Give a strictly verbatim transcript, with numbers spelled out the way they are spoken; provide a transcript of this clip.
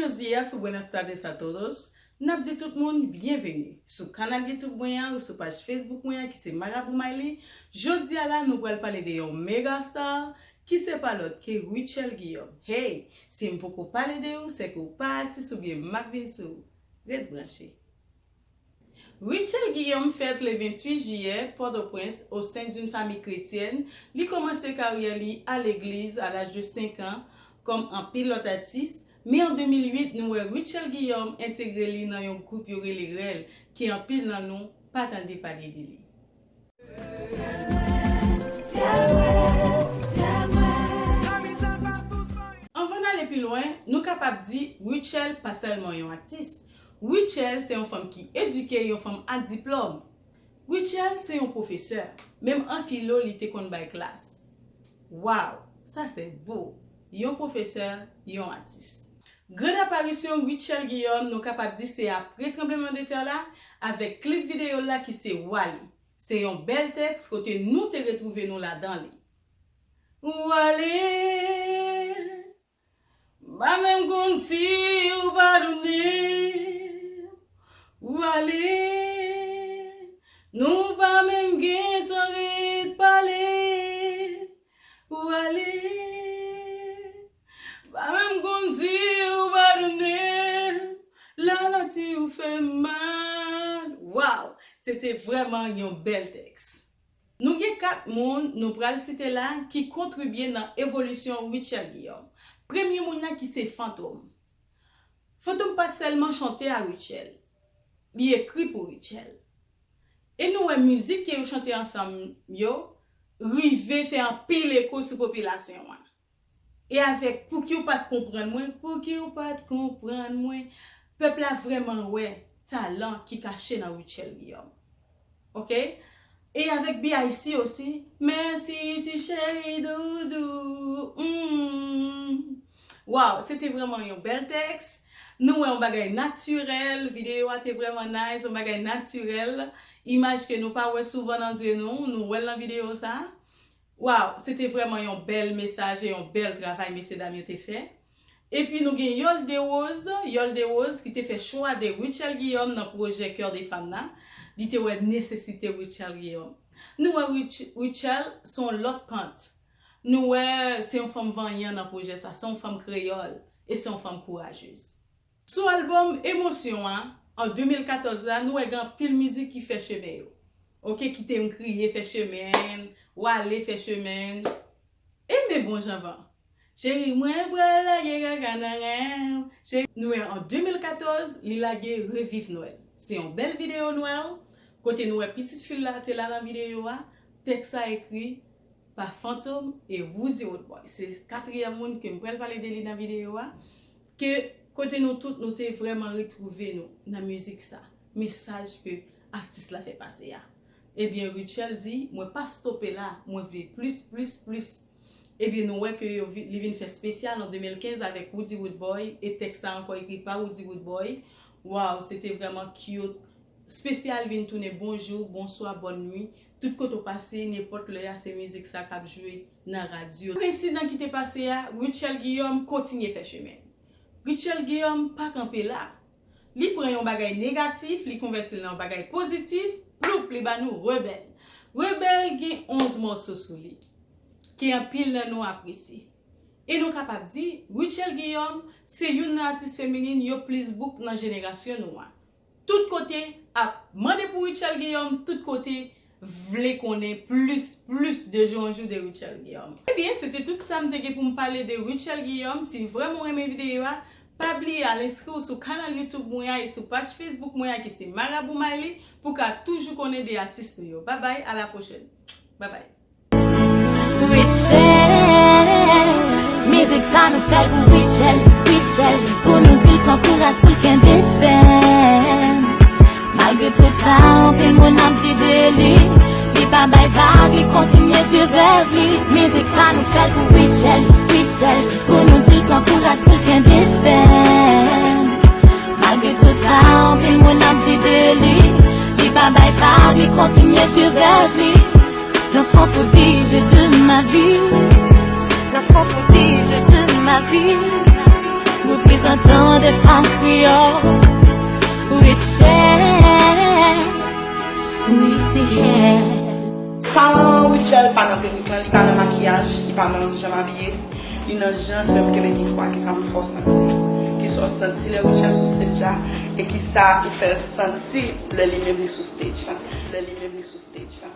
Buenos días o buenas tardes a todos. N ap di tout moun byenveni sou kanal YouTube mwen an ou sou paj Facebook mwen an ki se Marabou Miley. Jodi a la nou pral pale de yon mega star ki se pa lòt ke Rutshelle Guillaume. Hey, si m poko pale de ou, se ke ou pa atis oubyen m ap vin sou ou. Ret branche. Rutshelle Guillaume fèt le vingt-huit juillet, Pòtoprens, au sein d'une famille chrétienne. Li kòmanse karyè li a legliz a laj de senk an, kòm anpil lòt atis. Men an de mil uit, nou wè Rutshelle Guillaume entegre li nan yon gwoup yo rele Rèl, ke anpil nan nou pa tande pale de li. Anvan n ale pi lwen, nou kapab di Rutshelle pa sèlman yon atis. Rutshelle se yon fanm ki edike, yon fanm a diplòm. Rutshelle se yon pwofesè. Menm an filo, li te konn bay klas. Waw, sa se bo! Yon pwofesè, yon atis. Grann aparisyon Rutshelle Guillaume, nou kapab di se apre tranblemanntè la, avèk klip videyo l la ki se Wale. Se yon bèl tèks kote nou te retwouve nou ladan li. Wale, m pa menm konn si ou padone. Wale, nou pa menm gentan ret pale. Wale, m pa menm konn si ou padone. Lanati ou fè m mal. Waw, se te vrèman yon bèl tèks. Nou gen kat moun nou pral site la ki kontribye nan evolisyon Rutshelle Guillaume. Premye moun nan ki se Fantom. Fantom pa t sèlman chante a Rutshelle, li ekri pou Rutshelle. E nou wè mizik ke yo chante ansanm yo rive fè anpil eko sou popilasyon an. E avèk Pouki ou pa t konprann mwen, pouki ou pa t konprann mwen, pèp la vrèman wè talan ki kache nan Rutshelle Guillaume. Oke? E avèk B I C osi, mèsi ti cheri doudou. Mm. Waw, se te vrèman yon bèl tèks. Nou wè yon bagay natirèl, videyo a te vrèman nice, yon bagay natirèl. Imaj ke nou pa wè souvan nan zye nou, nou wè l nan videyo sa. Waw, se te vrèman yon bèl mesaj e yon bèl travay mesyedam yo te fè. Epi nou gen Yol Derose, Yol Derose ki te fè chwa de Rutshelle Guillaume nan pwojè Cœur de Femme nan. Li te wè nesesite Rutshelle Guillaume. Nou wè Rutsh-, Rutshelle se yon lòt pant. Nou wè se yon fanm vanyan nan pwojè sa, se yon fanm kreyòl e se yon fanm kourajez. Sou albòm Emosyon an, an de mil katòz la, nou wè gen anpil mizik ki fè chemen yo. Oke, Kite m kriye fè chemen, Wale fè chemen. E men bon jan van. Cheri, mwen pral lage kaka nan ren w. Cheri, nou wè an de mil katòz, li lage Reviv Nwèl. Se yon bèl videyo Nwèl, kote nou wè pitit fi l la te la nan videyo a. Tèks la ekri pa Fantom e Roody Roodboy. Se katriyèm moun ke m pral pale de li nan videyo a. Ke kote nou tout nou te vrèman retwouve nou nan mizik sa. Mesaj ke atis la fè pase a. Ebyen, Rutshelle di, mwen pa stope la, mwen vle plis, plis, plis. Ebyen, nou wè ke yo vi-, li vin fè spesyal an de mil kenz avèk Roody Roodboy, e tèks sa ankò ekri pa Roody Roodboy. Waw, se te vrèman cute. Spesyal vin tounen bonjou, bonswa, bòn nwi. Tout kote w pase, nenpòt lè a, se mizik sa k ap jwe nan radyo. Apre ensidan ki te pase a, Rutshelle Guillaume kontinye fè chemen. Rutshelle Guillaume pa kanpe la. Li pran yon bagay negatif, li konvèti l nan yon bagay pozitif, ploup, li ba nou Rebelle. Rebelle gen onz mòso sou li, ke anpil nan nou apresye. E nou kapab di, Rutshelle Guillaume se youn nan atis feminin yo plis book nan jenerasyon nou an. Tout kote ap mande pou Rutshelle Guillaume, tout kote vle konnen plis, plis de jou an jou de Rutshelle Guillaume. Ebyen, se te tout sa m te gen pou m pale de Rutshelle Guillaume. Si vrèman w renmen videyo a, pa bliye al enskri w sou kanal YouTube mwen an e sou paj Facebook mwen an ki se Marabou Miley pou w ka toujou konnen de atis nou yo. Babay, a la pwochèn. Babay. Rutshelle, mizik sa nou fè l pou Rutshelle, Rutshelle, pou nou di l pran kouraj pou l kenbe fèm. Malgre tout sa, anpil moun ap di de li, li pa bay vag, li kontinye swiv rèv li. Mizik sa nou fè l pou Rutshelle, Rutshelle, pou nou di l pran kouraj pou l kenbe fèm. Malgre tout sa, anpil moun ap di de li, li pa bay vag, li kontinye swiv rèv li. L'enfant prodige de ma vie. L'enfant prodige de ma vie. Reprise Tan de fanm kreyòl, Rutshelle, Rutshelle. Paran Rutshelle pa nan perik lan, li pa nan makiyaj, li pa nan jan m abiye, li nan jan lè m kenbe mikwo a, kisa m fè w santi, kisa w santi lè Rutshelle sou stage la, e kisa ou fè l santi lè li menm li sou stage la, lè li menm li sou stage la.